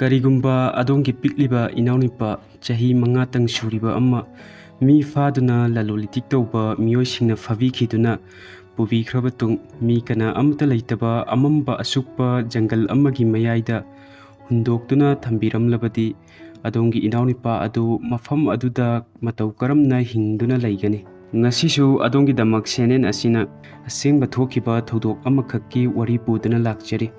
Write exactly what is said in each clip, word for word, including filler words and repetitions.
ꯀꯔꯤꯒꯨꯝꯕ ꯑꯗꯣꯝꯒꯤ ꯄꯤꯛꯂꯤꯕ ꯏꯅꯥꯎꯅꯨꯄꯥ ꯆꯍꯤ ꯃꯉꯥꯇꯪ ꯁꯨꯔꯤꯕ ꯑꯃ ꯃꯤ ꯐꯥꯗꯨꯅ ꯂꯂꯣꯟ ꯏꯇꯤꯛ ꯇꯧꯕ ꯃꯤꯑꯣꯏꯁꯤꯡꯅ ꯐꯥꯕꯤꯈꯤꯗꯨꯅ ꯄꯨꯕꯤꯈ꯭ꯔꯕ ꯇꯨꯡ ꯃꯤ ꯀꯅꯥ ꯑꯃꯠꯇ ꯂꯩꯇꯕ ꯑꯃꯝꯕ ꯑꯁꯨꯛꯄ ꯖꯪꯒꯜ ꯑꯃꯒꯤ ꯃꯌꯥꯏꯗ ꯍꯨꯟꯗꯣꯛꯇꯨꯅ ꯊꯝꯕꯤꯔꯝꯂꯕꯗꯤ ꯑꯗꯣꯝꯒꯤ ꯏꯅꯥꯎꯅꯨꯄꯥ ꯑꯗꯨ ꯃꯐꯝ ꯑꯗꯨꯗ ꯃꯇꯧ ꯀꯔꯝꯅ ꯍꯤꯡꯗꯨꯅ ꯂꯩꯒꯅꯤ? ꯉꯁꯤꯁꯨ ꯑꯗꯣꯝꯒꯤꯗꯃꯛ ꯁꯤ ꯑꯦꯟ ꯑꯦꯟ ꯑꯁꯤꯅ ꯑꯁꯦꯡꯕ ꯊꯣꯛꯈꯤꯕ ꯊꯧꯗꯣꯛ ꯑꯃꯈꯛꯀꯤ ꯋꯥꯔꯤ ꯄꯨꯗꯨꯅ ꯂꯥꯛꯆꯔꯤ꯫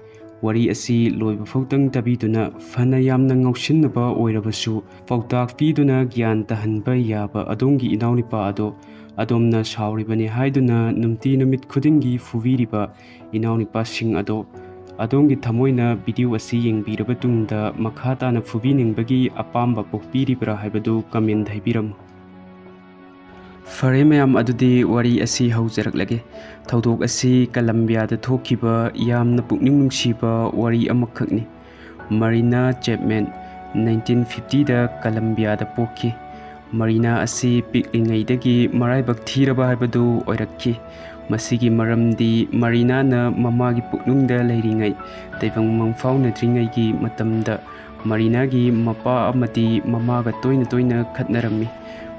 ꯋꯥꯔꯤ ꯑꯁꯤ ꯂꯣꯏꯕ ꯐꯥꯎꯇꯪ ꯇꯥꯕꯤꯗꯨꯅ ꯐꯅ ꯌꯥꯝꯅ ꯉꯥꯎꯁꯤꯟꯅꯕ ꯑꯣꯏꯔꯕꯁꯨ ꯄꯥꯎꯇꯥꯛ ꯄꯤꯗꯨꯅ ꯒ꯭ꯌꯥꯟ ꯇꯥꯍꯟꯕ ꯌꯥꯕ ꯑꯗꯣꯝꯒꯤ ꯏꯅꯥꯎꯅꯨꯄꯥ ꯑꯗꯣ ꯑꯗꯣꯝꯅ ꯁꯥꯎꯔꯤꯕꯅꯤ ꯍꯥꯏꯗꯨꯅ ꯅꯨꯡꯇꯤ ꯅꯨꯃꯤꯠ ꯈꯨꯗꯤꯡꯒꯤ ꯐꯨꯕꯤꯔꯤꯕ ꯏꯅꯥꯎꯅꯨꯄꯥꯁꯤꯡ ꯑꯗꯣ ꯑꯗꯣꯝꯒꯤ ꯊꯃꯣꯏꯅ ꯚꯤꯗꯤꯑꯣ ꯑꯁꯤ ꯌꯦꯡꯕꯤꯔꯕ ꯇꯨꯡꯗ ꯃꯈꯥ ꯇꯥꯅ ꯐꯨꯕꯤꯅꯤꯡꯕꯒꯤ ꯑꯄꯥꯝꯕ ꯄꯣꯛꯄꯤꯔꯤꯕ꯭ꯔꯥ ꯍꯥꯏꯕꯗꯨ ꯀꯃꯦꯟꯗ ꯍꯥꯏꯕꯤꯔꯝꯃꯨ꯫ ꯐꯔꯦ ꯃꯌꯥꯝ, ꯑꯗꯨꯗꯤ ꯋꯥꯔꯤ ꯑꯁꯤ ꯍꯧꯖꯔꯛꯂꯒꯦ꯫ ꯊꯧꯗꯣꯛ ꯑꯁꯤ ꯀꯂꯝꯕꯤꯌꯥꯗ ꯊꯣꯛꯈꯤꯕ ꯌꯥꯝꯅ ꯄꯨꯛꯅꯤꯡ ꯅꯨꯡꯁꯤꯕ ꯋꯥꯔꯤ ꯑꯃꯈꯛꯅꯤ꯫ ꯃꯔꯤꯅꯥ ꯆꯦꯞꯃꯦꯟ ꯅꯥꯏꯟꯇꯤꯟ ꯐꯤꯐꯇꯤꯗ ꯀꯂꯝꯕꯤꯌꯥꯗ ꯄꯣꯛꯈꯤ꯫ ꯃꯔꯤꯅꯥ ꯑꯁꯤ ꯄꯤꯛꯂꯤꯉꯩꯗꯒꯤ ꯃꯔꯥꯏꯕꯛ ꯊꯤꯔꯕ ꯍꯥꯏꯕꯗꯨ ꯑꯣꯏꯔꯛꯈꯤ꯫ ꯃꯁꯤꯒꯤ ꯃꯔꯝꯗꯤ ꯃꯔꯤꯅꯥꯅ ꯃꯃꯥꯒꯤ ꯄꯨꯛꯅꯨꯡꯗ ꯂꯩꯔꯤꯉꯩ, ꯇꯥꯏꯕꯪ ꯃꯪꯐꯥꯎꯅꯗ꯭ꯔꯤꯉꯩꯒꯤ ꯃꯇꯝꯗ ꯃꯔꯤꯅꯥꯒꯤ ꯃꯄꯥ ꯑꯃꯗꯤ ꯃꯃꯥꯒ ꯇꯣꯏꯅ ꯇꯣꯏꯅ ꯈꯠꯅꯔꯝꯃꯤ꯫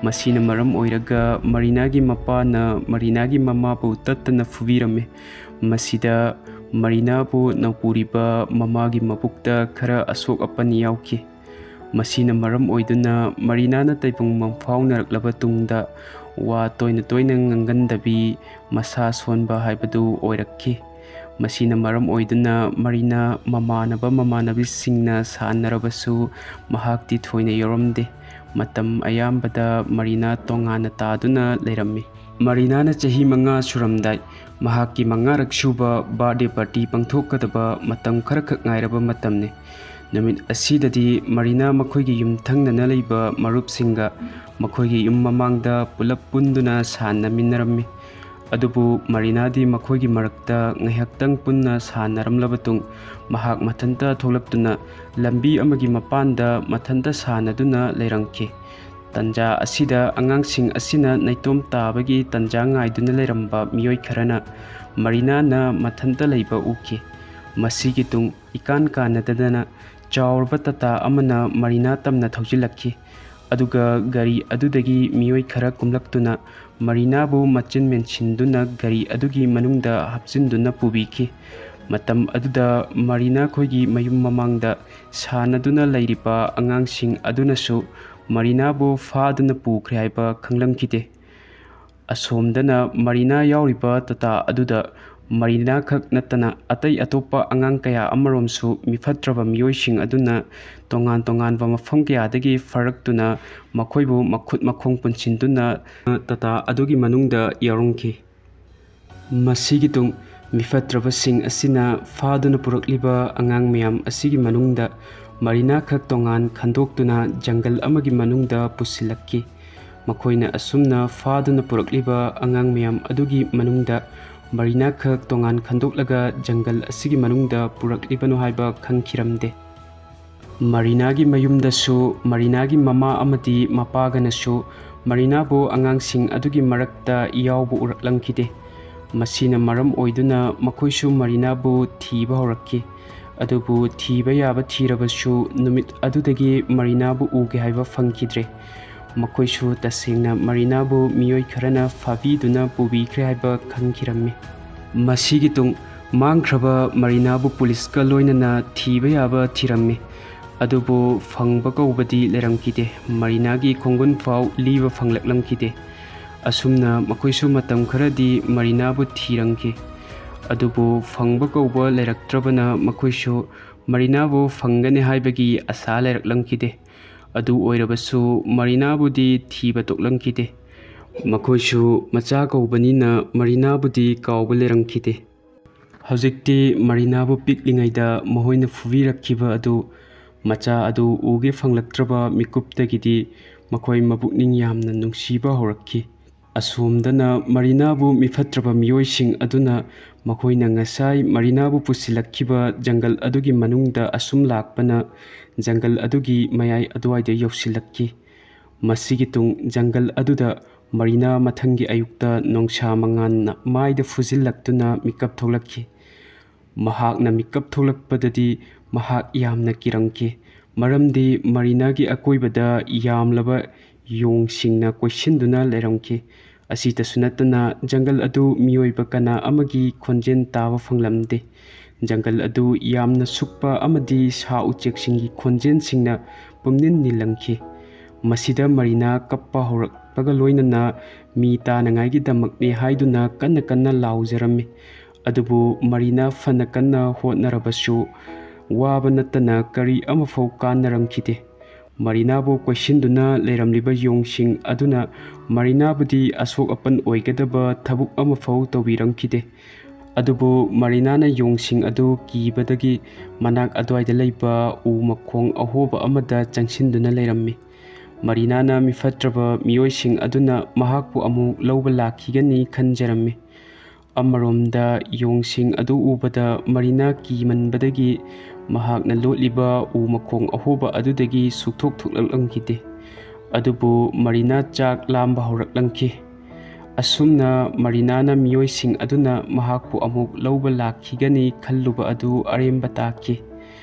ꯃꯁꯤꯅ ꯃꯔꯝ ꯑꯣꯏꯔꯒ ꯃꯔꯤꯅꯥꯒꯤ ꯃꯄꯥꯅ ꯃꯔꯤꯅꯥꯒꯤ ꯃꯃꯥꯕꯨ ꯇꯠꯇꯅ ꯐꯨꯕꯤꯔꯝꯃꯤ꯫ ꯃꯁꯤꯗ ꯃꯔꯤꯅꯥꯕꯨ ꯅꯧꯄꯨꯔꯤꯕ ꯃꯃꯥꯒꯤ ꯃꯕꯨꯛꯇ ꯈꯔ ꯑꯁꯣꯛ ꯑꯄꯟ ꯌꯥꯎꯈꯤ꯫ ꯃꯁꯤꯅ ꯃꯔꯝ ꯑꯣꯏꯗꯨꯅ ꯃꯔꯤꯅꯥꯅ ꯇꯥꯏꯕꯪ ꯃꯪꯐꯥꯎꯅꯔꯛꯂꯕ ꯇꯨꯡꯗ ꯋꯥ ꯇꯣꯏꯅ ꯇꯣꯏꯅ ꯉꯥꯡꯒꯟꯗꯕꯤ, ꯃꯁꯥ ꯁꯣꯟꯕ ꯍꯥꯏꯕꯗꯨ ꯑꯣꯏꯔꯛꯈꯤ꯫ ꯃꯁꯤꯅ ꯃꯔꯝ ꯑꯣꯏꯗꯨꯅ ꯃꯔꯤꯅꯥ ꯃꯃꯥꯟꯅꯕ ꯃꯃꯥꯟꯅꯕꯤꯁꯤꯡꯅ ꯁꯥꯟꯅꯔꯕꯁꯨ ꯃꯍꯥꯛꯇꯤ ꯊꯣꯏꯅ ꯌꯥꯎꯔꯝꯗꯦ꯫ ꯃꯇꯝ ꯑꯌꯥꯝꯕꯗ ꯃꯔꯤꯅꯥ ꯇꯣꯉꯥꯟꯅ ꯇꯥꯗꯨꯅ ꯂꯩꯔꯝꯃꯤ꯫ ꯃꯔꯤꯅꯥꯅ ꯆꯍꯤ ꯃꯉꯥ ꯁꯨꯔꯝꯗꯥꯏ, ꯃꯍꯥꯛꯀꯤ ꯃꯉꯥꯔꯛ ꯁꯨꯕ ꯕꯥꯔꯗꯦ ꯄꯥꯔꯇꯤ ꯄꯥꯡꯊꯣꯛꯀꯗꯕ ꯃꯇꯝ ꯈꯔꯈꯛ ꯉꯥꯏꯔꯕ ꯃꯇꯝꯅꯤ꯫ ꯅꯨꯃꯤꯠ ꯑꯁꯤꯗꯗꯤ ꯃꯔꯤꯅꯥ ꯃꯈꯣꯏꯒꯤ ꯌꯨꯝꯊꯪꯅꯅ ꯂꯩꯕ ꯃꯔꯨꯞꯁꯤꯡꯒ ꯃꯈꯣꯏꯒꯤ ꯌꯨꯝ ꯃꯃꯥꯡꯗ ꯄꯨꯂꯞ ꯄꯨꯟꯗꯨꯅ ꯁꯥꯟꯅꯃꯤꯟꯅꯔꯝꯃꯤ꯫ ꯑꯗꯨꯕꯨ ꯃꯔꯤꯅꯥꯗꯤ ꯃꯈꯣꯏꯒꯤ ꯃꯔꯛꯇ ꯉꯥꯏꯍꯥꯛꯇꯪ ꯄꯨꯟꯅ ꯁꯥꯟꯅꯔꯝꯂꯕ ꯇꯨꯡ, ꯃꯍꯥꯛ ꯃꯊꯟꯇ ꯊꯣꯛꯂꯛꯇꯨꯅ ꯂꯝꯕꯤ ꯑꯃꯒꯤ ꯃꯄꯥꯟꯗ ꯃꯊꯟꯇ ꯁꯥꯟꯅꯗꯨꯅ ꯂꯩꯔꯝꯈꯤ꯫ ꯇꯟꯖꯥ ꯑꯁꯤꯗ ꯑꯉꯥꯡꯁꯤꯡ ꯑꯁꯤꯅ ꯅꯥꯏꯇꯣꯝ ꯇꯥꯕꯒꯤ ꯇꯟꯖꯥ ꯉꯥꯏꯗꯨꯅ ꯂꯩꯔꯝꯕ ꯃꯤꯑꯣꯏ ꯈꯔꯅ ꯃꯔꯤꯅꯥꯅ ꯃꯊꯟꯇ ꯂꯩꯕ ꯎꯈꯤ꯫ ꯃꯁꯤꯒꯤ ꯇꯨꯡ ꯏꯀꯥꯟ ꯀꯥꯟꯅꯗꯗꯅ ꯆꯥꯎꯔꯕ ꯇꯥꯇꯥ ꯑꯃꯅ ꯃꯔꯤꯅꯥ ꯇꯝꯅ ꯊꯧꯖꯤꯜꯂꯛꯈꯤ꯫ ꯑꯗꯨꯒ ꯒꯥꯔꯤ ꯑꯗꯨꯗꯒꯤ ꯃꯤꯑꯣꯏ ꯈꯔ ꯀꯨꯝꯂꯛꯇꯨꯅ ꯃꯔꯤꯅꯥꯕꯨ ꯃꯆꯤꯟ ꯃꯦꯟꯁꯤꯟꯗꯨꯅ ꯒꯥꯔꯤ ꯑꯗꯨꯒꯤ ꯃꯅꯨꯡꯗ ꯍꯥꯞꯆꯤꯟꯗꯨꯅ ꯄꯨꯕꯤꯈꯤ꯫ ꯃꯇꯝ ꯑꯗꯨꯗ ꯃꯔꯤꯅꯥ ꯈꯣꯏꯒꯤ ꯃꯌꯨꯝ ꯃꯃꯥꯡꯗ ꯁꯥꯟꯅꯗꯨꯅ ꯂꯩꯔꯤꯕ ꯑꯉꯥꯡꯁꯤꯡ ꯑꯗꯨꯅꯁꯨ ꯃꯔꯤꯅꯥꯕꯨ ꯐꯥꯗꯨꯅ ꯄꯨꯈ꯭ꯔꯦ ꯍꯥꯏꯕ ꯈꯪꯂꯝꯈꯤꯗꯦ꯫ ꯑꯁꯣꯝꯗꯅ ꯃꯔꯤꯅꯥ ꯌꯥꯎꯔꯤꯕ ꯇꯥꯇꯥ ꯑꯗꯨꯗ ꯃꯔꯤꯅꯥ ꯈꯛ ꯅꯠꯇꯅ ꯑꯇꯩ ꯑꯇꯣꯞꯄ ꯑꯉꯥꯡ ꯀꯌꯥ ꯑꯃꯔꯣꯝꯁꯨ ꯃꯤꯐꯠꯇ꯭ꯔꯕ ꯃꯤꯑꯣꯏꯁꯤꯡ ꯑꯗꯨꯅ ꯇꯣꯉꯥꯟ ꯇꯣꯉꯥꯟꯕ ꯃꯐꯝ ꯀꯌꯥꯗꯒꯤ ꯐꯥꯔꯛꯇꯨꯅ ꯃꯈꯣꯏꯕꯨ ꯃꯈꯨꯠ ꯃꯈꯣꯡ ꯄꯨꯟꯁꯤꯟꯗꯨꯅ ꯇꯥꯇꯥ ꯑꯗꯨꯒꯤ ꯃꯅꯨꯡꯗ ꯌꯥꯎꯔꯝꯈꯤ꯫ ꯃꯁꯤꯒꯤ ꯇꯨꯡ ꯃꯤꯐꯠꯇ꯭ꯔꯕꯁꯤꯡ ꯑꯁꯤꯅ ꯐꯥꯗꯨꯅ ꯄꯨꯔꯛꯂꯤꯕ ꯑꯉꯥꯡ ꯃꯌꯥꯝ ꯑꯁꯤꯒꯤ ꯃꯅꯨꯡꯗ ꯃꯔꯤꯅꯥ ꯈꯛ ꯇꯣꯉꯥꯟ ꯈꯟꯗꯣꯛꯇꯨꯅ ꯖꯪꯒꯜ ꯑꯃꯒꯤ ꯃꯅꯨꯡꯗ ꯄꯨꯁꯤꯜꯂꯛꯈꯤ꯫ ꯃꯈꯣꯏꯅ ꯑꯁꯨꯝꯅ ꯐꯥꯗꯨꯅ ꯄꯨꯔꯛꯂꯤꯕ ꯑꯉꯥꯡ ꯃꯌꯥꯝ ꯑꯗꯨꯒꯤ ꯃꯅꯨꯡꯗ ꯃꯔꯤꯅꯥ ꯈꯛ ꯇꯣꯉꯥꯟ ꯈꯟꯗꯣꯛꯂꯒ ꯖꯪꯒꯜ ꯑꯁꯤꯒꯤ ꯃꯅꯨꯡꯗ ꯄꯨꯔꯛꯂꯤꯕꯅꯣ ꯍꯥꯏꯕ ꯈꯪꯈꯤꯔꯝꯗꯦ꯫ ꯃꯔꯤꯅꯥꯒꯤ ꯃꯌꯨꯝꯗꯁꯨ ꯃꯔꯤꯅꯥꯒꯤ ꯃꯃꯥ ꯑꯃꯗꯤ ꯃꯄꯥꯒꯅꯁꯨ ꯃꯔꯤꯅꯥꯕꯨ ꯑꯉꯥꯡꯁꯤꯡ ꯑꯗꯨꯒꯤ ꯃꯔꯛꯇ ꯌꯥꯎꯕ ꯎꯔꯛꯂꯝꯈꯤꯗꯦ꯫ ꯃꯁꯤꯅ ꯃꯔꯝ ꯑꯣꯏꯗꯨꯅ ꯃꯈꯣꯏꯁꯨ ꯃꯔꯤꯅꯥꯕꯨ ꯊꯤꯕ ꯍꯧꯔꯛꯈꯤ꯫ ꯑꯗꯨꯕꯨ ꯊꯤꯕ ꯌꯥꯕ ꯊꯤꯔꯕꯁꯨ ꯅꯨꯃꯤꯠ ꯑꯗꯨꯗꯒꯤ ꯃꯔꯤꯅꯥꯕꯨ ꯎꯒꯦ ꯍꯥꯏꯕ ꯐꯪꯈꯤꯗ꯭ꯔꯦ꯫ ꯃꯈꯣꯏꯁꯨ ꯇꯁꯦꯡꯅ ꯃꯔꯤꯅꯥꯕꯨ ꯃꯤꯑꯣꯏ ꯈꯔꯅ ꯐꯥꯕꯤꯗꯨꯅ ꯄꯨꯕꯤꯈ꯭ꯔꯦ ꯍꯥꯏꯕ ꯈꯪꯈꯤꯔꯝꯃꯤ꯫ ꯃꯁꯤꯒꯤ ꯇꯨꯡ ꯃꯥꯡꯈ꯭ꯔꯕ ꯃꯔꯤꯅꯥꯕꯨ ꯄꯨꯂꯤꯁꯀ ꯂꯣꯏꯅꯅ ꯊꯤꯕ ꯌꯥꯕ ꯊꯤꯔꯝꯃꯤ꯫ ꯑꯗꯨꯕꯨ ꯐꯪꯕ ꯀꯧꯕꯗꯤ ꯂꯩꯔꯝꯈꯤꯗꯦ꯫ ꯃꯔꯤꯅꯥꯒꯤ ꯈꯣꯡꯒꯨꯟ ꯐꯥꯎ ꯂꯤꯕ ꯐꯪꯂꯛꯂꯝꯈꯤꯗꯦ꯫ ꯑꯁꯨꯝꯅ ꯃꯈꯣꯏꯁꯨ ꯃꯇꯝ ꯈꯔꯗꯤ ꯃꯔꯤꯅꯥꯕꯨ ꯊꯤꯔꯝꯈꯤ꯫ ꯑꯗꯨꯕꯨ ꯐꯪꯕ ꯀꯧꯕ ꯂꯩꯔꯛꯇ꯭ꯔꯕꯅ ꯃꯈꯣꯏꯁꯨ ꯃꯔꯤꯅꯥꯕꯨ ꯐꯪꯒꯅꯤ ꯍꯥꯏꯕꯒꯤ ꯑꯁꯥ ꯂꯩꯔꯛꯂꯝꯈꯤꯗꯦ꯫ ꯑꯗꯨ ꯑꯣꯏꯔꯕꯁꯨ ꯃꯔꯤꯅꯥꯕꯨꯗꯤ ꯊꯤꯕ ꯇꯣꯛꯂꯝꯈꯤꯗꯦ꯫ ꯃꯈꯣꯏꯁꯨ ꯃꯆꯥ ꯀꯧꯕꯅꯤꯅ ꯃꯔꯤꯅꯥꯕꯨꯗꯤ ꯀꯥꯎꯕ ꯂꯩꯔꯝꯈꯤꯗꯦ꯫ ꯍꯧꯖꯤꯛꯇꯤ ꯃꯔꯤꯅꯥꯕꯨ ꯄꯤꯛꯂꯤꯉꯩꯗ ꯃꯈꯣꯏꯅ ꯐꯨꯕꯤꯔꯛꯈꯤꯕ ꯑꯗꯨ, ꯃꯆꯥ ꯑꯗꯨ ꯎꯒꯦ ꯐꯪꯂꯛꯇ꯭ꯔꯕ ꯃꯤꯀꯨꯞꯇꯒꯤꯗꯤ ꯃꯈꯣꯏ ꯃꯄꯨꯛꯅꯤꯡ ꯌꯥꯝꯅ ꯅꯨꯡꯁꯤꯕ ꯍꯧꯔꯛꯈꯤ꯫ ꯑꯁꯣꯝꯗꯅ ꯃꯔꯤꯅꯥꯕꯨ ꯃꯤꯐꯠꯇ꯭ꯔꯕ ꯃꯤꯑꯣꯏꯁꯤꯡ ꯑꯗꯨꯅ ꯃꯈꯣꯏꯅ ꯉꯁꯥꯏ ꯃꯔꯤꯅꯥꯕꯨ ꯄꯨꯁꯤꯜꯂꯛꯈꯤꯕ ꯖꯪꯒꯜ ꯑꯗꯨꯒꯤ ꯃꯅꯨꯡꯗ ꯑꯁꯨꯝ ꯂꯥꯛꯄꯅ ꯖꯪꯒꯜ ꯑꯗꯨꯒꯤ ꯃꯌꯥꯏ ꯑꯗꯨꯋꯥꯏꯗ ꯌꯧꯁꯤꯜꯂꯛꯈꯤ꯫ ꯃꯁꯤꯒꯤ ꯇꯨꯡ ꯖꯪꯒꯜ ꯑꯗꯨꯗ ꯃꯔꯤꯅꯥ ꯃꯊꯪꯒꯤ ꯑꯌꯨꯛꯇ ꯅꯣꯡꯁꯥ ꯃꯉꯥꯜꯅ ꯃꯥꯏꯗ ꯐꯨꯖꯤꯜꯂꯛꯇꯨꯅ ꯃꯤꯀꯞ ꯊꯣꯛꯂꯛꯈꯤ꯫ ꯃꯍꯥꯛꯅ ꯃꯤꯀꯞ ꯊꯣꯛꯂꯛꯄꯗꯗꯤ ꯃꯍꯥꯛ ꯌꯥꯝꯅ ꯀꯤꯔꯝꯈꯤ, ꯃꯔꯝꯗꯤ ꯃꯔꯤꯅꯥꯒꯤ ꯑꯀꯣꯏꯕꯗ ꯌꯥꯝꯂꯕ ꯌꯣꯡꯁꯤꯡꯅ ꯀꯣꯏꯁꯤꯟꯗꯨꯅ ꯂꯩꯔꯝꯈꯤ꯫ ꯑꯁꯤꯇꯁꯨ ꯅꯠꯇꯅ, ꯖꯪꯒꯜ ꯑꯗꯨ ꯃꯤꯑꯣꯏꯕ ꯀꯅꯥ ꯑꯃꯒꯤ ꯈꯣꯟꯖꯦꯜ ꯇꯥꯕ ꯐꯪꯂꯝꯗꯦ꯫ ꯖꯪꯒꯜ ꯑꯗꯨ ꯌꯥꯝꯅ ꯁꯨꯛꯄ ꯑꯃꯗꯤ ꯁꯥ ꯎꯆꯦꯛꯁꯤꯡꯒꯤ ꯈꯣꯟꯖꯦꯜꯁꯤꯡꯅ ꯄꯨꯝꯅꯤꯟ ꯅꯤꯜꯂꯝꯈꯤ꯫ ꯃꯁꯤꯗ ꯃꯔꯤꯅꯥ ꯀꯞꯄ ꯍꯧꯔꯛꯄꯒ ꯂꯣꯏꯅꯅ ꯃꯤ ꯇꯥꯅꯉꯥꯏꯒꯤꯗꯃꯛꯅꯤ ꯍꯥꯏꯗꯨꯅ ꯀꯟꯅ ꯀꯟꯅ ꯂꯥꯎꯖꯔꯝꯃꯤ꯫ ꯑꯗꯨꯕꯨ ꯃꯔꯤꯅꯥ ꯐꯅ ꯀꯟꯅ ꯍꯣꯠꯅꯔꯕꯁꯨ, ꯋꯥꯕ ꯅꯠꯇꯅ ꯀꯔꯤ ꯑꯃꯐꯥꯎ ꯀꯥꯟꯅꯔꯝꯈꯤꯗꯦ꯫ ꯃꯔꯤꯅꯥꯕꯨ ꯀꯣꯏꯁꯤꯟꯗꯨꯅ ꯂꯩꯔꯝꯂꯤꯕ ꯌꯣꯡꯁꯤꯡ ꯑꯗꯨꯅ ꯃꯔꯤꯅꯥꯕꯨꯗꯤ ꯑꯁꯣꯛ ꯑꯄꯟ ꯑꯣꯏꯒꯗꯕ ꯊꯕꯛ ꯑꯃꯐꯥꯎ ꯇꯧꯕꯤꯔꯝꯈꯤꯗꯦ꯫ ꯑꯗꯨꯕꯨ ꯃꯔꯤꯅꯥꯅ ꯌꯣꯡꯁꯤꯡ ꯑꯗꯨ ꯀꯤꯕꯗꯒꯤ ꯃꯅꯥꯛ ꯑꯗꯨꯋꯥꯏꯗ ꯂꯩꯕ ꯎ ꯃꯈꯣꯡ ꯑꯍꯣꯕ ꯑꯃꯗ ꯆꯪꯁꯤꯟꯗꯨꯅ ꯂꯩꯔꯝꯃꯤ꯫ ꯃꯔꯤꯅꯥꯅ ꯃꯤꯐꯠꯇ꯭ꯔꯕ ꯃꯤꯑꯣꯏꯁꯤꯡ ꯑꯗꯨꯅ ꯃꯍꯥꯛꯄꯨ ꯑꯃꯨꯛ ꯂꯧꯕ ꯂꯥꯛꯈꯤꯒꯅꯤ ꯈꯟꯖꯔꯝꯃꯤ꯫ ꯑꯃꯔꯣꯝꯗ ꯌꯣꯡꯁꯤꯡ ꯑꯗꯨ ꯎꯕꯗ ꯃꯔꯤꯅꯥ ꯀꯤꯃꯟꯕꯗꯒꯤ ꯃꯍꯥꯛꯅ ꯂꯣꯠꯂꯤꯕ ꯎ ꯃꯈꯣꯡ ꯑꯍꯣꯕ ꯑꯗꯨꯗꯒꯤ ꯁꯨꯛꯊꯣꯛ ꯊꯣꯛꯂꯛꯂꯝꯈꯤꯗꯦ꯫ ꯑꯗꯨꯕꯨ ꯃꯔꯤꯅꯥ ꯆꯥꯛ ꯂꯥꯝꯕ ꯍꯧꯔꯛꯂꯝꯈꯤ꯫ ꯑꯁꯨꯝꯅ ꯃꯔꯤꯅꯥꯅ ꯃꯤꯑꯣꯏꯁꯤꯡ ꯑꯗꯨꯅ ꯃꯍꯥꯛꯄꯨ ꯑꯃꯨꯛ ꯂꯧꯕ ꯂꯥꯛꯈꯤꯒꯅꯤ ꯈꯜꯂꯨꯕ ꯑꯗꯨ ꯑꯔꯦꯝꯕ ꯇꯥꯈꯤ꯫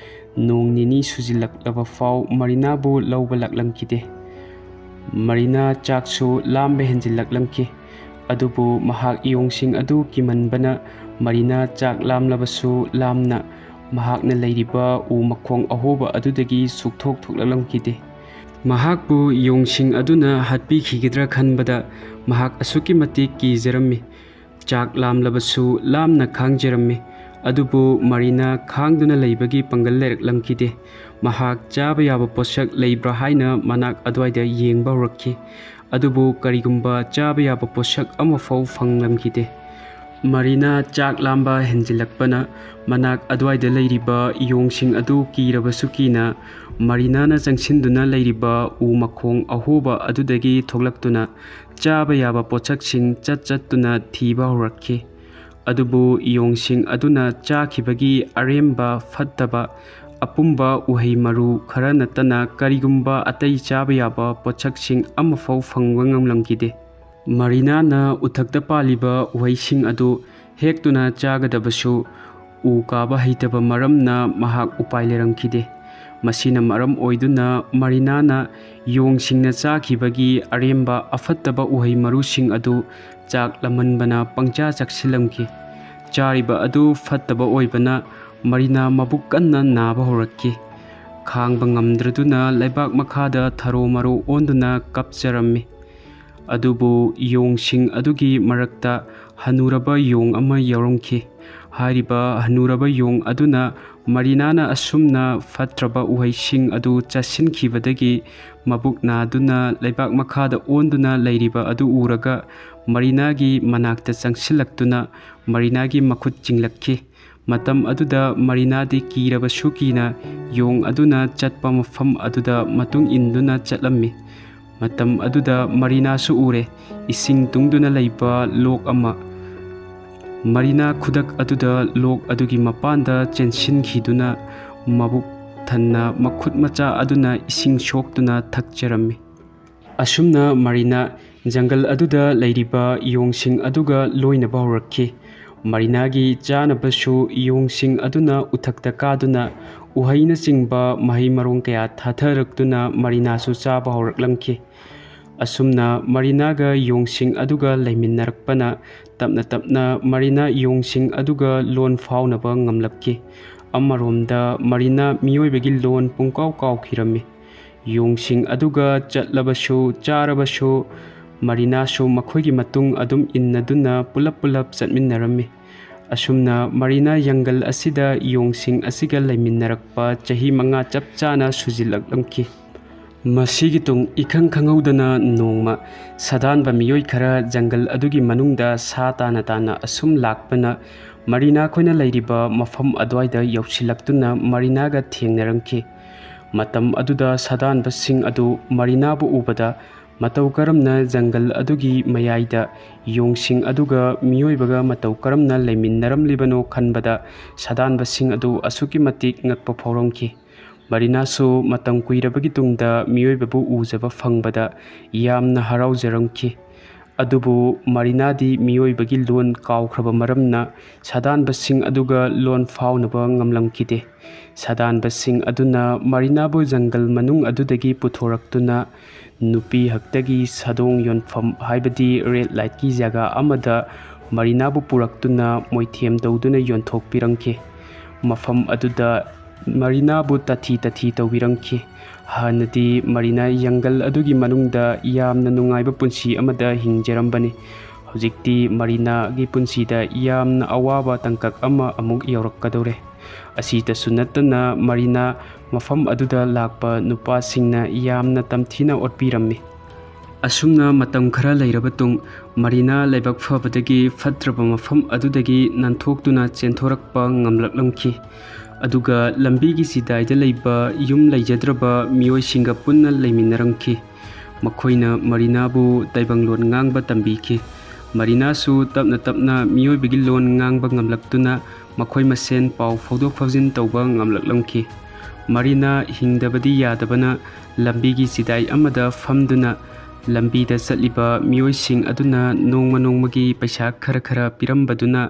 ꯅꯣꯡ ꯅꯤꯅꯤ ꯁꯨꯖꯤꯜꯂꯛꯂꯕ ꯐꯥꯎ ꯃꯔꯤꯅꯥꯕꯨ ꯂꯧꯕ ꯂꯥꯛꯂꯝꯈꯤꯗꯦ꯫ ꯃꯔꯤꯅꯥ ꯆꯥꯛꯁꯨ ꯂꯥꯝꯕ ꯍꯦꯟꯖꯤꯜꯂꯛꯂꯝꯈꯤ꯫ ꯑꯗꯨꯕꯨ ꯃꯍꯥꯛ ꯌꯣꯡꯁꯤꯡ ꯑꯗꯨ ꯀꯤꯃꯟꯕꯅ ꯃꯔꯤꯅꯥ ꯆꯥꯛ ꯂꯥꯝꯂꯕꯁꯨ ꯂꯥꯝꯅ ꯃꯍꯥꯛꯅ ꯂꯩꯔꯤꯕ ꯎ ꯃꯈꯣꯡ ꯑꯍꯣꯕ ꯑꯗꯨꯗꯒꯤ ꯁꯨꯛꯊꯣꯛ ꯊꯣꯛꯂꯛꯂꯝꯈꯤꯗꯦ꯫ ꯃꯍꯥꯛꯄꯨ ꯌꯣꯡꯁꯤꯡ ꯑꯗꯨꯅ ꯍꯥꯠꯄꯤꯈꯤꯒꯗ꯭ꯔꯥ ꯈꯟꯕꯗ ꯃꯍꯥꯛ ꯑꯁꯨꯛꯀꯤ ꯃꯇꯤꯛ ꯀꯤꯖꯔꯝꯃꯤ꯫ ꯆꯥꯛ ꯂꯥꯝꯂꯕꯁꯨ ꯂꯥꯝꯅ ꯈꯥꯡꯖꯔꯝꯃꯤ꯫ ꯑꯗꯨꯕꯨ ꯃꯔꯤꯅꯥ ꯈꯥꯡꯗꯨꯅ ꯂꯩꯕꯒꯤ ꯄꯥꯡꯒꯜ ꯂꯩꯔꯛꯂꯝꯈꯤꯗꯦ꯫ ꯃꯍꯥꯛ ꯆꯥꯕ ꯌꯥꯕ ꯄꯣꯠꯁꯛ ꯂꯩꯕ꯭ꯔꯥ ꯍꯥꯏꯅ ꯃꯅꯥꯛ ꯑꯗꯨꯋꯥꯏꯗ ꯌꯦꯡꯕ ꯍꯧꯔꯛꯈꯤ꯫ ꯑꯗꯨꯕꯨ ꯀꯔꯤꯒꯨꯝꯕ ꯆꯥꯕ ꯌꯥꯕ ꯄꯣꯠꯁꯛ ꯑꯃꯐꯥꯎ ꯐꯪꯂꯝꯈꯤꯗꯦ꯫ ꯃꯔꯤꯅꯥ ꯆꯥꯛ ꯂꯥꯝꯕ ꯍꯦꯟꯖꯤꯜꯂꯛꯄꯅ ꯃꯅꯥꯛ ꯑꯗꯨꯋꯥꯏꯗ ꯂꯩꯔꯤꯕ ꯌꯣꯡꯁꯤꯡ ꯑꯗꯨ ꯀꯤꯔꯕꯁꯨ ꯀꯤꯅ ꯃꯔꯤꯅꯥꯅ ꯆꯪꯁꯤꯟꯗꯨꯅ ꯂꯩꯔꯤꯕ ꯎ ꯃꯈꯣꯡ ꯑꯍꯣꯕ ꯑꯗꯨꯗꯒꯤ ꯊꯣꯛꯂꯛꯇꯨꯅ ꯆꯥꯕ ꯌꯥꯕ ꯄꯣꯠꯁꯛꯁꯤꯡ ꯆꯠ ꯆꯠꯇꯨꯅ ꯊꯤꯕ ꯍꯧꯔꯛꯈꯤ꯫ ꯑꯗꯨꯕꯨ ꯌꯣꯡꯁꯤꯡ ꯑꯗꯨꯅ ꯆꯥꯈꯤꯕꯒꯤ ꯑꯔꯦꯝꯕ ꯐꯠꯇꯕ ꯑꯄꯨꯝꯕ ꯎꯍꯩ ꯃꯔꯨ ꯈꯔ ꯅꯠꯇꯅ ꯀꯔꯤꯒꯨꯝꯕ ꯑꯇꯩ ꯆꯥꯕ ꯌꯥꯕ ꯄꯣꯠꯁꯛꯁꯤꯡ ꯑꯃꯐꯥꯎ ꯐꯪꯕ ꯉꯝꯂꯝꯈꯤꯗꯦ꯫ ꯃꯔꯤꯅꯥꯅ ꯎꯊꯛꯇ ꯄꯥꯜꯂꯤꯕ ꯎꯍꯩꯁꯤꯡ ꯑꯗꯨ ꯍꯦꯛꯇꯨꯅ ꯆꯥꯒꯗꯕꯁꯨ ꯎ ꯀꯥꯕ ꯍꯩꯇꯕ ꯃꯔꯝꯅ ꯃꯍꯥꯛ ꯎꯄꯥꯏ ꯂꯩꯔꯝꯈꯤꯗꯦ꯫ ꯃꯁꯤꯅ ꯃꯔꯝ ꯑꯣꯏꯗꯨꯅ ꯃꯔꯤꯅꯥꯅ ꯌꯣꯡꯁꯤꯡꯅ ꯆꯥꯈꯤꯕꯒꯤ ꯑꯔꯦꯝꯕ ꯑꯐꯠꯇꯕ ꯎꯍꯩ ꯃꯔꯨꯁꯤꯡ ꯑꯗꯨ ꯆꯥꯛ ꯂꯥꯝꯃꯟꯕꯅ ꯄꯪꯆꯥ ꯆꯥꯁꯤꯜꯂꯝꯈꯤ꯫ ꯆꯥꯔꯤꯕ ꯑꯗꯨ ꯐꯠꯇꯕ ꯑꯣꯏꯕꯅ ꯃꯔꯤꯅꯥ ꯃꯕꯨꯛ ꯀꯟꯅ ꯅꯥꯕ ꯍꯧꯔꯛꯈꯤ꯫ ꯈꯥꯡꯕ ꯉꯝꯗ꯭ꯔꯗꯨꯅ ꯂꯩꯕꯥꯛ ꯃꯈꯥꯗ ꯊꯔꯣ ꯃꯔꯣ ꯑꯣꯟꯗꯨꯅ ꯀꯞꯆꯔꯝꯃꯤ꯫ ꯑꯗꯨꯕꯨ ꯌꯣꯡꯁꯤꯡ ꯑꯗꯨꯒꯤ ꯃꯔꯛꯇ ꯍꯅꯨꯔꯕ ꯌꯣꯡ ꯑꯃ ꯌꯥꯎꯔꯝꯈꯤ꯫ ꯍꯥꯏꯔꯤꯕ ꯍꯅꯨꯔꯕ ꯌꯣꯡ ꯑꯗꯨꯅ ꯃꯔꯤꯅꯥꯅ ꯑꯁꯨꯝꯅ ꯐꯠꯇ꯭ꯔꯕ ꯎꯍꯩꯁꯤꯡ ꯑꯗꯨ ꯆꯥꯁꯤꯟꯈꯤꯕꯗꯒꯤ ꯃꯕꯨꯛ ꯅꯥꯗꯨꯅ ꯂꯩꯕꯥꯛ ꯃꯈꯥꯗ ꯑꯣꯟꯗꯨꯅ ꯂꯩꯔꯤꯕ ꯑꯗꯨ ꯎꯔꯒ ꯃꯔꯤꯅꯥꯒꯤ ꯃꯅꯥꯛꯇ ꯆꯪꯁꯤꯜꯂꯛꯇꯨꯅ ꯃꯔꯤꯅꯥꯒꯤ ꯃꯈꯨꯠ ꯆꯤꯡꯂꯛꯈꯤ꯫ ꯃꯇꯝ ꯑꯗꯨꯗ ꯃꯔꯤꯅꯥꯗꯤ ꯀꯤꯔꯕꯁꯨ ꯀꯤꯅ ꯌꯣꯡ ꯑꯗꯨꯅ ꯆꯠꯄ ꯃꯐꯝ ꯑꯗꯨꯗ ꯃꯇꯨꯡ ꯏꯟꯗꯨꯅ ꯆꯠꯂꯝꯃꯤ꯫ ꯃꯇꯝ ꯑꯗꯨꯗ ꯃꯔꯤꯅꯥꯁꯨ ꯎꯔꯦ, ꯏꯁꯤꯡ ꯇꯨꯡꯗꯨꯅ ꯂꯩꯕ ꯂꯣꯛ ꯑꯃ꯫ ꯃꯔꯤꯅꯥ ꯈꯨꯗꯛ ꯑꯗꯨꯗ ꯂꯣꯛ ꯑꯗꯨꯒꯤ ꯃꯄꯥꯟꯗ ꯆꯦꯟꯁꯤꯟꯈꯤꯗꯨꯅ ꯃꯕꯨꯛ ꯊꯟꯅ ꯃꯈꯨꯠ ꯃꯆꯥ ꯑꯗꯨꯅ ꯏꯁꯤꯡ ꯁꯣꯛꯇꯨꯅ ꯊꯛꯆꯔꯝꯃꯤ꯫ ꯑꯁꯨꯝꯅ ꯃꯔꯤꯅꯥ ꯖꯪꯒꯜ ꯑꯗꯨꯗ ꯂꯩꯔꯤꯕ ꯌꯣꯡꯁꯤꯡ ꯑꯗꯨꯒ ꯂꯣꯏꯅꯕ ꯍꯧꯔꯛꯈꯤ꯫ ꯃꯔꯤꯅꯥꯒꯤ ꯆꯥꯅꯕꯁꯨ ꯌꯣꯡꯁꯤꯡ ꯑꯗꯨꯅ ꯎꯊꯛꯇ ꯀꯥꯗꯨꯅ ꯎꯍꯩꯅꯆꯤꯡꯕ ꯃꯍꯩ ꯃꯔꯣꯡ ꯀꯌꯥ ꯊꯥꯊꯔꯛꯇꯨꯅ ꯃꯔꯤꯅꯥꯁꯨ ꯆꯥꯕ ꯍꯧꯔꯛꯂꯝꯈꯤ꯫ ꯑꯁꯨꯝꯅ ꯃꯔꯤꯅꯥꯒ ꯌꯣꯡꯁꯤꯡ ꯑꯗꯨꯒ ꯂꯩꯃꯤꯟꯅꯔꯛꯄꯅ ꯇꯞꯅ ꯇꯞꯅ ꯃꯔꯤꯅꯥ ꯌꯣꯡꯁꯤꯡ ꯑꯗꯨꯒ ꯂꯣꯟ ꯐꯥꯎꯅꯕ ꯉꯝꯂꯛꯈꯤ꯫ ꯑꯃꯔꯣꯝꯗ ꯃꯔꯤꯅꯥ ꯃꯤꯑꯣꯏꯕꯒꯤ ꯂꯣꯟ ꯄꯨꯡꯀꯥꯎ ꯀꯥꯎꯈꯤꯔꯝꯃꯤ꯫ ꯌꯣꯡꯁꯤꯡ ꯑꯗꯨꯒ ꯆꯠꯂꯕꯁꯨ ꯆꯥꯔꯕꯁꯨ ꯃꯔꯤꯅꯥꯁꯨ ꯃꯈꯣꯏꯒꯤ ꯃꯇꯨꯡ ꯑꯗꯨꯝ ꯏꯟꯅꯗꯨꯅ ꯄꯨꯂꯞ ꯄꯨꯂꯞ ꯆꯠꯃꯤꯟꯅꯔꯝꯃꯤ꯫ ꯑꯁꯨꯝꯅ ꯃꯔꯤꯅꯥ ꯖꯪꯒꯜ ꯑꯁꯤꯗ ꯌꯣꯡꯁꯤꯡ ꯑꯁꯤꯒ ꯂꯩꯃꯤꯟꯅꯔꯛꯄ ꯆꯍꯤ ꯃꯉꯥ ꯆꯞ ꯆꯥꯅ ꯁꯨꯖꯤꯜꯂꯛꯂꯝꯈꯤ꯫ ꯃꯁꯤꯒꯤ ꯇꯨꯡ ꯏꯈꯪ ꯈꯪꯍꯧꯗꯅ ꯅꯣꯡꯃ ꯁꯥꯗꯥꯟꯕ ꯃꯤꯑꯣꯏ ꯈꯔ ꯖꯪꯒꯜ ꯑꯗꯨꯒꯤ ꯃꯅꯨꯡꯗ ꯁꯥ ꯇꯥꯅ ꯇꯥꯅ ꯑꯁꯨꯝ ꯂꯥꯛꯄꯅ ꯃꯔꯤꯅꯥ ꯈꯣꯏꯅ ꯂꯩꯔꯤꯕ ꯃꯐꯝ ꯑꯗꯨꯋꯥꯏꯗ ꯌꯧꯁꯤꯜꯂꯛꯇꯨꯅ ꯃꯔꯤꯅꯥꯒ ꯊꯦꯡꯅꯔꯝꯈꯤ꯫ ꯃꯇꯝ ꯑꯗꯨꯗ ꯁꯥꯗꯥꯟꯕꯁꯤꯡ ꯑꯗꯨ ꯃꯔꯤꯅꯥꯕꯨ ꯎꯕꯗ ꯃꯇꯧ ꯀꯔꯝꯅ ꯖꯪꯒꯜ ꯑꯗꯨꯒꯤ ꯃꯌꯥꯏꯗ ꯌꯣꯡꯁꯤꯡ ꯑꯗꯨꯒ ꯃꯤꯑꯣꯏꯕꯒ ꯃꯇꯧ ꯀꯔꯝꯅ ꯂꯩꯃꯤꯟꯅꯔꯝꯂꯤꯕꯅꯣ ꯈꯟꯕꯗ ꯁꯥꯗꯥꯟꯕꯁꯤꯡ ꯑꯗꯨ ꯑꯁꯨꯛꯀꯤ ꯃꯇꯤꯛ ꯉꯛꯄ ꯐꯥꯎꯔꯝꯈꯤ꯫ ꯃꯔꯤꯅꯥꯁꯨ ꯃꯇꯝ ꯀꯨꯏꯔꯕꯒꯤ ꯇꯨꯡꯗ ꯃꯤꯑꯣꯏꯕꯕꯨ ꯎꯖꯕ ꯐꯪꯕꯗ ꯌꯥꯝꯅ ꯍꯔꯥꯎꯖꯔꯝꯈꯤ꯫ ꯑꯗꯨꯕꯨ ꯃꯔꯤꯅꯥꯗꯤ ꯃꯤꯑꯣꯏꯕꯒꯤ ꯂꯣꯟ ꯀꯥꯎꯈ꯭ꯔꯕ ꯃꯔꯝꯅ ꯁꯥꯗꯥꯟꯕꯁꯤꯡ ꯑꯗꯨꯒ ꯂꯣꯟ ꯐꯥꯎꯅꯕ ꯉꯝꯂꯝꯈꯤꯗꯦ꯫ ꯁꯥꯗꯥꯟꯕꯁꯤꯡ ꯑꯗꯨꯅ ꯃꯔꯤꯅꯥꯕꯨ ꯖꯪꯒꯜ ꯃꯅꯨꯡ ꯑꯗꯨꯗꯒꯤ ꯄꯨꯊꯣꯔꯛꯇꯨꯅ ꯅꯨꯄꯤ ꯍꯛꯇꯒꯤ ꯁꯥꯗꯣꯡ ꯌꯣꯟꯐꯝ, ꯍꯥꯏꯕꯗꯤ ꯔꯦꯗ ꯂꯥꯏꯠꯀꯤ ꯖꯒꯥ ꯑꯃꯗ ꯃꯔꯤꯅꯥꯕꯨ ꯄꯨꯔꯛꯇꯨꯅ ꯃꯣꯏꯊꯦꯝ ꯇꯧꯗꯨꯅ ꯌꯣꯟꯊꯣꯛꯄꯤꯔꯝꯈꯤ꯫ ꯃꯐꯝ ꯑꯗꯨꯗ ꯃꯔꯤꯅꯥꯕꯨ ꯇꯥꯊꯤ ꯇꯥꯊꯤ ꯇꯧꯕꯤꯔꯝꯈꯤ꯫ ꯍꯥꯟꯅꯗꯤ ꯃꯔꯤꯅꯥ ꯖꯪꯒꯜ ꯑꯗꯨꯒꯤ ꯃꯅꯨꯡꯗ ꯌꯥꯝꯅ ꯅꯨꯡꯉꯥꯏꯕ ꯄꯨꯟꯁꯤ ꯑꯃꯗ ꯍꯤꯡꯖꯔꯝꯕꯅꯤ꯫ ꯍꯧꯖꯤꯛꯇꯤ ꯃꯔꯤꯅꯥꯒꯤ ꯄꯨꯟꯁꯤꯗ ꯌꯥꯝꯅ ꯑꯋꯥꯕ ꯇꯥꯡꯀꯛ ꯑꯃ ꯑꯃꯨꯛ ꯌꯧꯔꯛꯀꯗꯧꯔꯦ꯫ ꯑꯁꯤꯇꯁꯨ ꯅꯠꯇꯅ ꯃꯔꯤꯅꯥ ꯃꯐꯝ ꯑꯗꯨꯗ ꯂꯥꯛꯄ ꯅꯨꯄꯥꯁꯤꯡꯅ ꯌꯥꯝꯅ ꯇꯝꯊꯤꯅ ꯑꯣꯠꯄꯤꯔꯝꯃꯤ꯫ ꯑꯁꯨꯝꯅ ꯃꯇꯝ ꯈꯔ ꯂꯩꯔꯕ ꯇꯨꯡ ꯃꯔꯤꯅꯥ ꯂꯥꯏꯕꯛ ꯐꯕꯗꯒꯤ ꯐꯠꯇ꯭ꯔꯕ ꯃꯐꯝ ꯑꯗꯨꯗꯒꯤ ꯅꯥꯟꯊꯣꯛꯇꯨꯅ ꯆꯦꯟꯊꯣꯔꯛꯄ ꯉꯝꯂꯛꯂꯝꯈꯤ꯫ ꯑꯗꯨꯒ ꯂꯝꯕꯤꯒꯤ ꯆꯤꯗꯥꯏꯗ ꯂꯩꯕ ꯌꯨꯝ ꯂꯩꯖꯗ꯭ꯔꯕ ꯃꯤꯑꯣꯏꯁꯤꯡꯒ ꯄꯨꯟꯅ ꯂꯩꯃꯤꯟꯅꯔꯝꯈꯤ꯫ ꯃꯈꯣꯏꯅ ꯃꯔꯤꯅꯥꯕꯨ ꯇꯥꯏꯕꯪꯂꯣꯟ ꯉꯥꯡꯕ ꯇꯝꯕꯤꯈꯤ꯫ ꯃꯔꯤꯅꯥꯁꯨ ꯇꯞꯅ ꯇꯞꯅ ꯃꯤꯑꯣꯏꯕꯒꯤ ꯂꯣꯟ ꯉꯥꯡꯕ ꯉꯝꯂꯛꯇꯨꯅ ꯃꯈꯣꯏ ꯃꯁꯦꯟ ꯄꯥꯎ ꯐꯥꯎꯗꯣꯛ ꯐꯥꯎꯖꯤꯟ ꯇꯧꯕ ꯉꯝꯂꯛꯂꯝꯈꯤ꯫ ꯃꯔꯤꯅꯥ ꯍꯤꯡꯗꯕꯗꯤ ꯌꯥꯗꯕꯅ ꯂꯝꯕꯤꯒꯤ ꯆꯤꯗꯥꯏ ꯑꯃꯗ ꯐꯝꯗꯨꯅ ꯂꯝꯕꯤꯗ ꯆꯠꯂꯤꯕ ꯃꯤꯑꯣꯏꯁꯤꯡ ꯑꯗꯨꯅ ꯅꯣꯡꯃ ꯅꯣꯡꯃꯒꯤ ꯄꯩꯁꯥ ꯈꯔ ꯈꯔ ꯄꯤꯔꯝꯕꯗꯨꯅ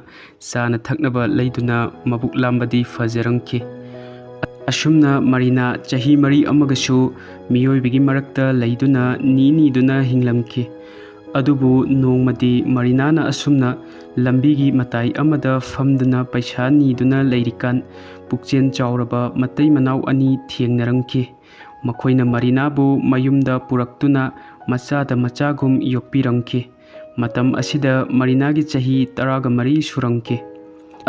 ꯆꯥꯅ ꯊꯛꯅꯕ ꯂꯩꯗꯨꯅ ꯃꯕꯨꯛ ꯂꯥꯝꯕꯗꯤ ꯐꯖꯔꯝꯈꯤ꯫ ꯑꯁꯨꯝꯅ ꯃꯔꯤꯅꯥ ꯆꯍꯤ ꯃꯔꯤ ꯑꯃꯒꯁꯨ ꯃꯤꯑꯣꯏꯕꯒꯤ ꯃꯔꯛꯇ ꯂꯩꯗꯨꯅ ꯅꯤ ꯅꯤꯗꯨꯅ ꯍꯤꯡꯂꯝꯈꯤ꯫ ꯑꯗꯨꯕꯨ ꯅꯣꯡꯃꯗꯤ ꯃꯔꯤꯅꯥꯅ ꯑꯁꯨꯝꯅ ꯂꯝꯕꯤꯒꯤ ꯃꯇꯥꯏ ꯑꯃꯗ ꯐꯝꯗꯨꯅ ꯄꯩꯁꯥ ꯅꯤꯗꯨꯅ ꯂꯩꯔꯤꯀꯥꯟ, ꯄꯨꯛꯆꯦꯜ ꯆꯥꯎꯔꯕ ꯃꯇꯩ ꯃꯅꯥꯎ ꯑꯅꯤ ꯊꯦꯡꯅꯔꯝꯈꯤ꯫ ꯃꯈꯣꯏꯅ ꯃꯔꯤꯅꯥꯕꯨ ꯃꯌꯨꯝꯗ ꯄꯨꯔꯛꯇꯨꯅ ꯃꯆꯥꯗ ꯃꯆꯥꯒꯨꯝ ꯌꯣꯛꯄꯤꯔꯝꯈꯤ꯫ ꯃꯇꯝ ꯑꯁꯤꯗ ꯃꯔꯤꯅꯥꯒꯤ ꯆꯍꯤ ꯇꯔꯥꯒ ꯃꯔꯤ ꯁꯨꯔꯝꯈꯤ꯫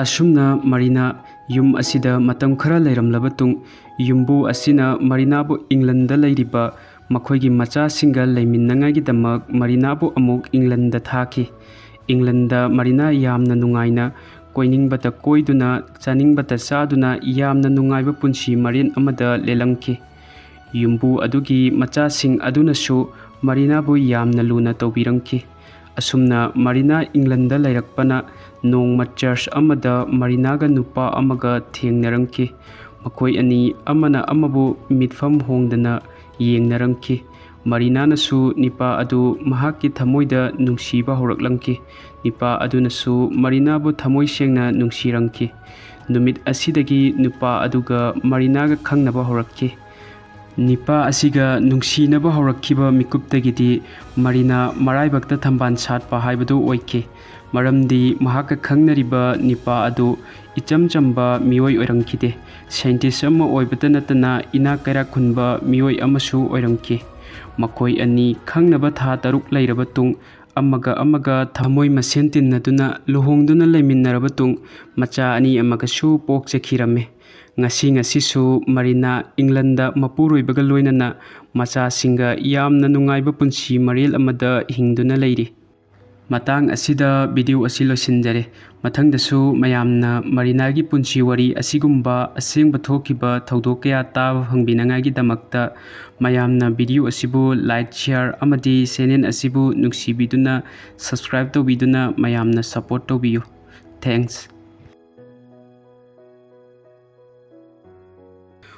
ꯑꯁꯨꯝꯅ ꯃꯔꯤꯅꯥ ꯌꯨꯝ ꯑꯁꯤꯗ ꯃꯇꯝ ꯈꯔ ꯂꯩꯔꯝꯂꯕ ꯇꯨꯡ, ꯌꯨꯝꯕꯨ ꯑꯁꯤꯅ ꯃꯔꯤꯅꯥꯕꯨ ꯏꯪꯂꯟꯗ ꯂꯩꯔꯤꯕ ꯃꯈꯣꯏꯒꯤ ꯃꯆꯥꯁꯤꯡꯒ ꯂꯩꯃꯤꯟꯅꯉꯥꯏꯒꯤꯗꯃꯛ ꯃꯔꯤꯅꯥꯕꯨ ꯑꯃꯨꯛ ꯏꯪꯂꯟꯗ ꯊꯥꯈꯤ꯫ ꯏꯪꯂꯟꯗ ꯃꯔꯤꯅꯥ ꯌꯥꯝꯅ ꯅꯨꯡꯉꯥꯏꯅ ꯀꯣꯏꯅꯤꯡꯕꯇ ꯀꯣꯏꯗꯨꯅ, ꯆꯥꯅꯤꯡꯕꯇ ꯆꯥꯗꯨꯅ, ꯌꯥꯝꯅ ꯅꯨꯡꯉꯥꯏꯕ ꯄꯨꯟꯁꯤ ꯃꯔꯦꯟ ꯑꯃꯗ ꯂꯦꯜꯂꯝꯈꯤ꯫ ꯌꯨꯝꯕꯨ ꯑꯗꯨꯒꯤ ꯃꯆꯥꯁꯤꯡ ꯑꯗꯨꯅꯁꯨ ꯃꯔꯤꯅꯥꯕꯨ ꯌꯥꯝꯅ ꯂꯨꯅ ꯇꯧꯕꯤꯔꯝꯈꯤ꯫ ꯑꯁꯨꯝꯅ ꯃꯔꯤꯅꯥ ꯏꯪꯂꯟꯗ ꯂꯩꯔꯛꯄꯅ ꯅꯣꯡꯃ ꯆꯔꯆ ꯑꯃꯗ ꯃꯔꯤꯅꯥꯒ ꯅꯨꯄꯥ ꯑꯃꯒ ꯊꯦꯡꯅꯔꯝꯈꯤ꯫ ꯃꯈꯣꯏ ꯑꯅꯤ ꯑꯃꯅ ꯑꯃꯕꯨ ꯃꯤꯠꯐꯝ ꯍꯣꯡꯗꯅ ꯌꯦꯡꯅꯔꯝꯈꯤ꯫ ꯃꯔꯤꯅꯥꯅꯁꯨ ꯅꯤꯄꯥ ꯑꯗꯨ ꯃꯍꯥꯛꯀꯤ ꯊꯃꯣꯏꯗ ꯅꯨꯡꯁꯤꯕ ꯍꯧꯔꯛꯂꯝꯈꯤ꯫ ꯅꯤꯄꯥ ꯑꯗꯨꯅꯁꯨ ꯃꯔꯤꯅꯥꯕꯨ ꯊꯃꯣꯏ ꯁꯦꯡꯅ ꯅꯨꯡꯁꯤꯔꯝꯈꯤ꯫ ꯅꯨꯃꯤꯠ ꯑꯁꯤꯗꯒꯤ ꯅꯨꯄꯥ ꯑꯗꯨꯒ ꯃꯔꯤꯅꯥꯒ ꯈꯪꯅꯕ ꯍꯧꯔꯛꯈꯤ꯫ ꯅꯤꯄꯥ ꯑꯁꯤꯒ ꯅꯨꯡꯁꯤꯅꯕ ꯍꯧꯔꯛꯈꯤꯕ ꯃꯤꯀꯨꯞꯇꯒꯤꯗꯤ ꯃꯔꯤꯅꯥ ꯃꯔꯥꯏꯕꯛꯇ ꯊꯝꯕꯥꯜ ꯁꯥꯠꯄ ꯍꯥꯏꯕꯗꯨ ꯑꯣꯏꯈꯤ꯫ ꯃꯔꯝꯗꯤ ꯃꯍꯥꯛꯀ ꯈꯪꯅꯔꯤꯕ ꯅꯤꯄꯥ ꯑꯗꯨ ꯏꯆꯝ ꯆꯝꯕ ꯃꯤꯑꯣꯏ ꯑꯣꯏꯔꯝꯈꯤꯗꯦ꯫ ꯁꯥꯏꯟꯇꯤꯁ ꯑꯃ ꯑꯣꯏꯕꯇ ꯅꯠꯇꯅ ꯏꯅꯥꯛ ꯀꯩꯔꯥꯛ ꯈꯨꯟꯕ ꯃꯤꯑꯣꯏ ꯑꯃꯁꯨ ꯑꯣꯏꯔꯝꯈꯤ꯫ ꯃꯈꯣꯏ ꯑꯅꯤ ꯈꯪꯅꯕ ꯊꯥ ꯇꯔꯨꯛ ꯂꯩꯔꯕ ꯇꯨꯡ, ꯑꯃꯒ ꯑꯃꯒ ꯊꯃꯣꯏ ꯃꯁꯦꯟ ꯇꯤꯟꯅꯗꯨꯅ ꯂꯨꯍꯣꯡꯗꯨꯅ ꯂꯩꯃꯤꯟꯅꯔꯕ ꯇꯨꯡ, ꯃꯆꯥ ꯑꯅꯤ ꯑꯃꯒꯁꯨ ꯄꯣꯛꯆꯈꯤꯔꯝꯃꯤ꯫ ꯉꯁꯤ ꯉꯁꯤꯁꯨ ꯃꯔꯤꯅꯥ ꯏꯪꯂꯟꯗ ꯃꯄꯨꯔꯣꯏꯕꯒ ꯂꯣꯏꯅꯅ ꯃꯆꯥꯁꯤꯡꯒ ꯌꯥꯝꯅ ꯅꯨꯡꯉꯥꯏꯕ ꯄꯨꯟꯁꯤ ꯃꯔꯦꯜ ꯑꯃꯗ ꯍꯤꯡꯗꯨꯅ ꯂꯩꯔꯤ꯫ ꯃꯇꯥꯡ ꯑꯁꯤꯗ ꯚꯤꯗꯤꯑꯣ ꯑꯁꯤ ꯂꯣꯏꯁꯤꯟꯖꯔꯦ꯫ ꯃꯊꯪꯗꯁꯨ ꯃꯌꯥꯝꯅ ꯃꯔꯤꯅꯥꯒꯤ ꯄꯨꯟꯁꯤ ꯋꯥꯔꯤ ꯑꯁꯤꯒꯨꯝꯕ ꯑꯁꯦꯡꯕ ꯊꯣꯛꯈꯤꯕ ꯊꯧꯗꯣꯛ ꯀꯌꯥ ꯇꯥꯕ ꯐꯪꯕꯤꯅꯉꯥꯏꯒꯤꯗꯃꯛꯇ ꯃꯌꯥꯝꯅ ꯚꯤꯗꯤꯑꯣ ꯑꯁꯤꯕꯨ like, share ꯑꯃꯗꯤ ꯆꯦꯅꯦꯜ ꯑꯁꯤꯕꯨ ꯅꯨꯡꯁꯤꯕꯤꯗꯨꯅ subscribe ꯇꯧꯕꯤꯗꯨꯅ ꯃꯌꯥꯝꯅ support ꯇꯧꯕꯤꯌꯨ꯫ Thanks꯫